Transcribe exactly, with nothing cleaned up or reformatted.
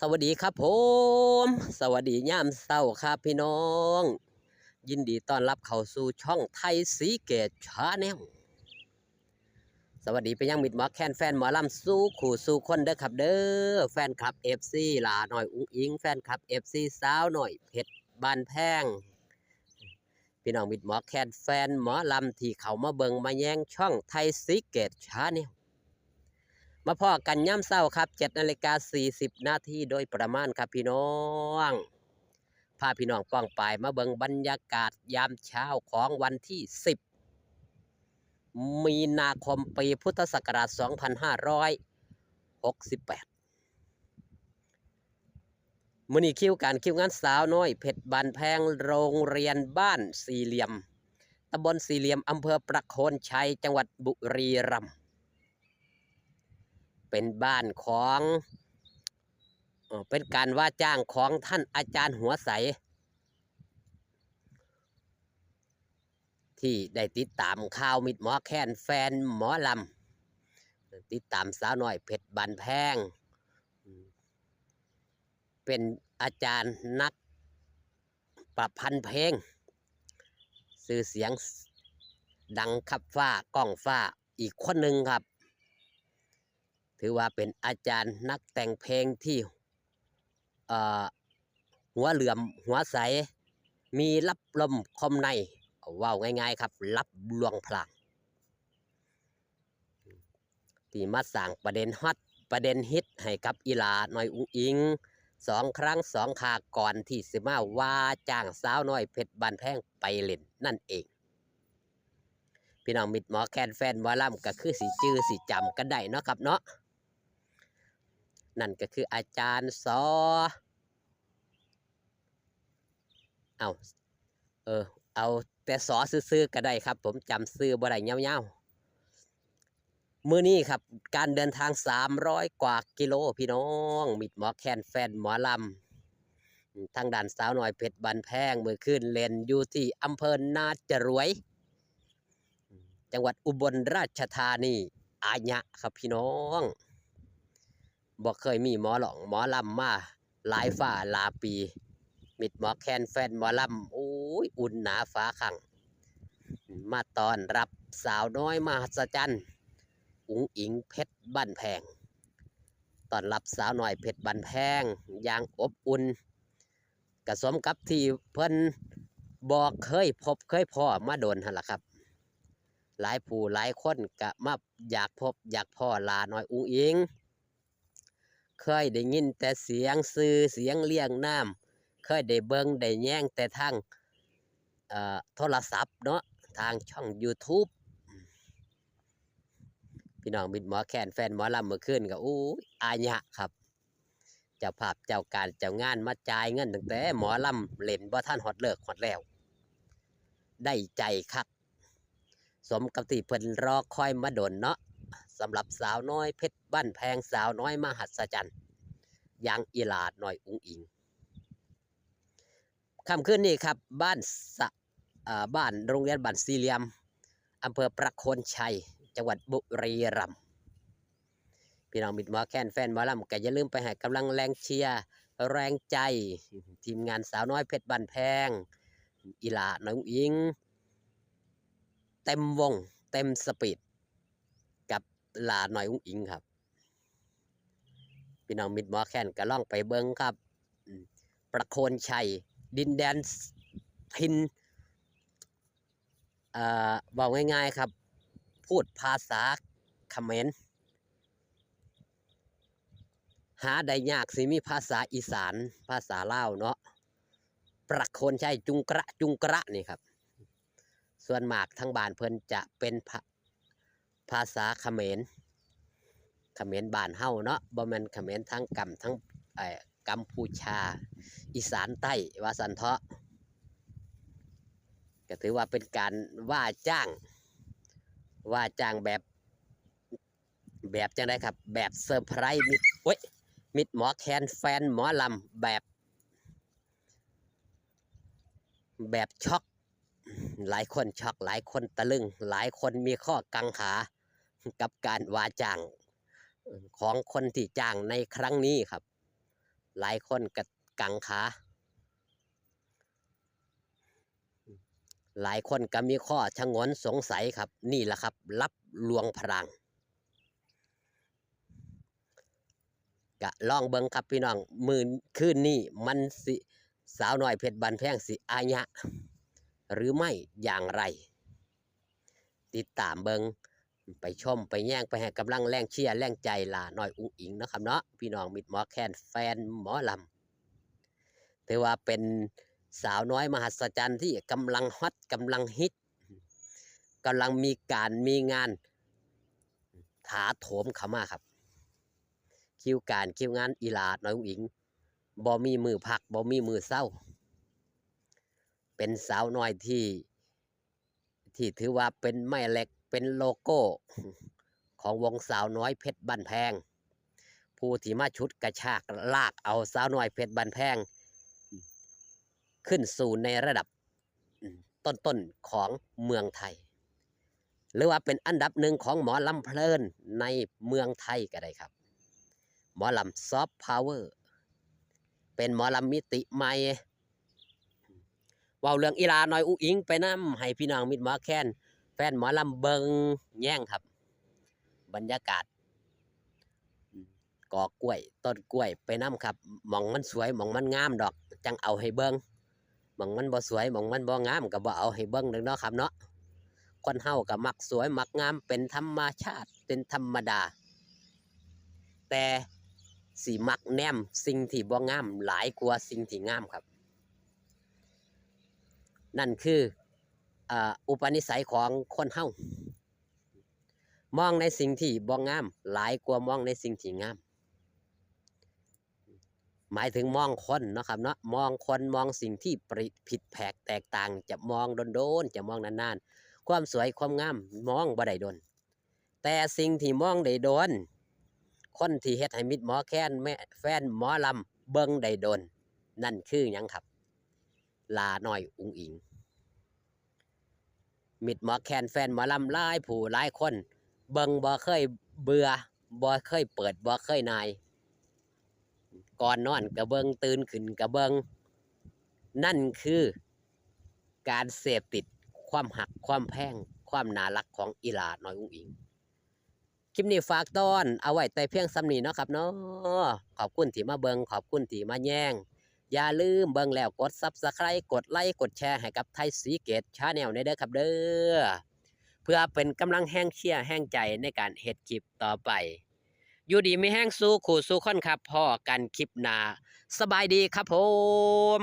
สวัสดีครับผม สวัสดียามเช้าครับพี่น้อง ยินดีต้อนรับเข้าสู่ช่องไทยศรีเกตชาแนล สวัสดีไปยังมิตรหมอแคนแฟนหมอลำสู่คู่สู่คนเด้อครับเด้อ แฟนคลับ เอฟซี หล่าน้อยอุ๋งอิ๋ง แฟนคลับ เอฟซี สาวน้อยเพชรบ้านแพง พี่น้องมิตรหมอแคนแฟนหมอลำที่เข้ามาเบิ่งมาแยงช่องไทยศรีเกตชาแนล มาพ้อกันยามเช้าครับ เจ็ดนาฬิกาสี่สิบนาทีโดยประมาณครับพี่น้อง พาพี่น้องป้องปายมาเบิ่งบรรยากาศยามเช้าของวันที่สิบ มีนาคมปีพุทธศักราชสองพันห้าร้อยหกสิบแปด มื้อนี้คิวการคิวงานสาวน้อยเพชรบ้านแพง โรงเรียนบ้านสี่เหลี่ยม ตำบลสี่เหลี่ยม อำเภอประโคนชัย จังหวัดบุรีรัมย์ เป็นบ้านของ เอ่อ เป็นการว่าจ้างของท่านอาจารย์หัวใส ที่ได้ติดตามข่าวมิตรหมอแคนแฟนหมอลำ ติดตามสาวน้อยเพชรบ้านแพง เป็นอาจารย์นักประพันธ์เพลง ชื่อเสียงดังคับฟ้าก้องฟ้าอีกคนหนึ่งครับ ถือว่าเป็นอาจารย์นักแต่งเพลงที่ เอ่อ หัวเหลื่อมหัวใส มีลับลมคมใน เว้าง่ายๆครับ ลับลวงพลาง ที่มาสร้างประเด็นฮอต ประเด็นฮิตให้กับอีหล่าน้อยอุ๋งอิ๋ง สองครั้งสองคราก่อนที่สิมาว่าจ้างสาวน้อยเพชรบ้านแพงไปเล่นนั่นเอง พี่น้องมิตรหมอแคนแฟนหมอลำก็คือสิจื่อสิจำกันได้เนาะครับเนาะ นั่นก็คืออาจารย์สอ เอา เออ เอาแต่สอซื่อๆก็ได้ครับ ผมจำชื่อบ่ได้ยาวๆ มื้อนี้ครับ การเดินทางสามร้อยกว่ากิโลพี่น้อง มิตรหมอแคนแฟนหมอลำ ทางด้านสาวน้อยเพชรบ้านแพง มื้อคืนเล่นอยู่ที่อำเภอนาจรวย จังหวัดอุบลราชธานี อาญะครับพี่น้อง บ่เคยมีหมอร้องหมอลำมาหลายฟ้าหลายปี มิตรหมอแคนแฟนหมอลำ โอ้ย อุ่นหนาฝาคั่ง มาต้อนรับสาวน้อยมหัศจรรย์ อุ๋งอิ๋งเพชรบ้านแพง ต้อนรับสาวน้อยเพชรบ้านแพงอย่างอบอุ่น ก็สมกับที่เพิ่นบ่เคยพบเคยพ้อมาโดนหั่นล่ะครับ หลายผู้หลายคนก็มาอยากพบอยากพ้อหล่าน้อยอุ๋งอิ๋ง เคยได้ยินแต่เสียงชื่อเสียงเรียงนาม เคยได้เบิ่งได้แยงแต่ทาง เอ่อ โทรศัพท์เนาะ ทางช่องยูทูบ พี่น้องมิตรหมอแคนแฟนหมอลำมื้อคืนก็ โอ้ย อาญะครับ เจ้าภาพเจ้าการเจ้างานมาจ่ายเงินตั้งแต่หมอลำเล่นบ่ทันฮอดเลิกฮอดแล้ว ได้ใจคัก สมกับที่เพิ่นรอคอยมาโดนเนาะ สำหรับสาวน้อยเพชรบ้านแพง สาวน้อยมหัศจรรย์ อย่างอีหล่าน้อยอุ๋งอิ๋ง ค่ำคืนนี้ครับ บ้านสะ เอ่อ บ้านโรงเรียนบ้านสี่เหลี่ยม อำเภอประโคนชัย จังหวัดบุรีรัมย์ พี่น้องมิตรหมอแคนแฟนหมอลำก็อย่าลืมไปให้กำลังแรงเชียร์แรงใจ ทีมงานสาวน้อยเพชรบ้านแพง อีหล่าน้อยอุ๋งอิ๋ง เต็มวงเต็มสปีด กับหล่าน้อยอุ๋งอิ๋งครับ พี่น้องมิตรหมอแคนก็ลองไปเบิ่งครับ อืม ประโคนชัย ดินแดนถิ่น เอ่อ เว้าง่ายๆครับ พูดภาษาเขมร หาได้ยากสิมีภาษาอีสาน ภาษาลาวเนาะ ประโคนชัย จุงกระ จุงกระนี่ครับ ส่วนมากทางบ้านเพิ่นจะเป็นภา ภาษาเขมร เขมรบ้านเฮาเนาะ บ่แม่นเขมรทางกำ ทาง เอ่อ กัมพูชา อีสานใต้ ว่าซั่นเถาะ ก็ถือว่าเป็นการว่าจ้าง ว่าจ้างแบบ แบบจั่งใดครับ แบบเซอร์ไพรส์มิตร โอ๊ย มิตรหมอแคนแฟนหมอลำ แบบ แบบช็อก หลายคนช็อก หลายคนตะลึง หลายคนมีข้อกังขา กับการว่าจ้างของคนที่จ้างในครั้งนี้ครับ หลายคนก็กังขา หลายคนก็มีข้อชงนสงสัยครับ นี่แหละครับ ลับลวงพราง กะลองเบิ่งครับพี่น้อง มื้อคืนนี้มันสิ สาวน้อยเพชรบ้านแพงสิอาญะหรือไม่อย่างไร ติดตามเบิ่ง ไปชมไปแยงไปให้กำลังแรงเชียร์แรงใจหล้าน้อยอุ๋งอิ๋งเนาะครับเนาะ พี่น้องมิตรหมอแคนแฟนหมอลำ ถือว่าเป็นสาวน้อยมหัศจรรย์ที่กำลังฮอตกำลังฮิต กำลังมีการมีงานถาโถมเข้ามาครับ คิวการคิวงานอีหล้าน้อยอุ๋งอิ๋งบ่มีมื้อพักบ่มีมื้อเซา เป็นสาวน้อยที่ ที่ถือว่าเป็นแม่เหล็กเป็นโลโก้ของวงสาวน้อยเพชรบ้านแพง ผู้ที่มาฉุดกระชากลากเอาสาวน้อยเพชรบ้านแพง ขึ้นสู่ในระดับ อืม ต้นๆของเมืองไทย หรือว่าเป็นอันดับหนึ่งของหมอลำเพลินในเมืองไทยก็ได้ครับ หมอลำซอฟต์พาวเวอร์ เป็นหมอลำมิติใหม่ เว้าเรื่องอีหล้าน้อยอุ๋งอิ๋งไปนำ ให้พี่น้องมิตรหมอแคนแฟนหมอลำเบิ่งแยงครับ บรรยากาศ อืม กอกล้วยต้นกล้วยไปนำครับ หม่องมันสวยหม่องมันงามดอก จั่งเอาให้เบิ่ง หม่องมันบ่สวยหม่องมันบ่งามก็บ่เอาให้เบิ่งดอกเนาะครับเนาะ คนเฮาก็มักสวยมักงามเป็นธรรมชาติเป็นธรรมดา แต่สิมักแนมสิ่งที่บ่งามหลายกว่าสิ่งที่งามครับ นั่นคือ เอ่อ อุปนิสัยของคนเฮา มองในสิ่งที่บ่งามหลายกว่ามองในสิ่งที่งาม หมายถึงมองคนเนาะครับเนาะ มองคนมองสิ่งที่ผิดแผกแตกต่าง จะมองโดนๆ จะมองนานๆ ความสวยความงามมองบ่ได้โดน แต่สิ่งที่มองได้โดน คนที่เฮ็ดให้มิตรหมอแคนแม่แฟนหมอลำเบิ่งได้โดน นั่นคือหยังครับ หล้าน้อยอุ๋งอิ๋ง มิตรหมอแคนแฟนหมอลำหลายผู้หลายคน เบิ่งบ่เคยเบื่อ บ่เคยเปิด บ่เคยนาย ก่อนนอนก็เบิ่ง ตื่นขึ้นก็เบิ่ง นั่นคือการเสพติดความฮักความแพง ความน่ารักของอีหล้าน้อยอุ๋งอิ๋ง คลิปนี้ฝากตอนเอาไว้แต่เพียงส่ำนี้เนาะครับเนาะ ขอบคุณที่มาเบิ่ง ขอบคุณที่มาแยง อย่าลืมเบิ่งแล้วกด Subscribe กดไลค์ กดแชร์ให้กับไทยศรีเกต Channel แหน่เด้อครับเด้อ เพื่อเป็นกำลังแฮงเชียร์แฮงใจในการเฮ็ดคลิปต่อไป อยู่ดีมีแฮงสู่คู่สู่คนครับ พ้อกันคลิปหน้า สบายดีครับผม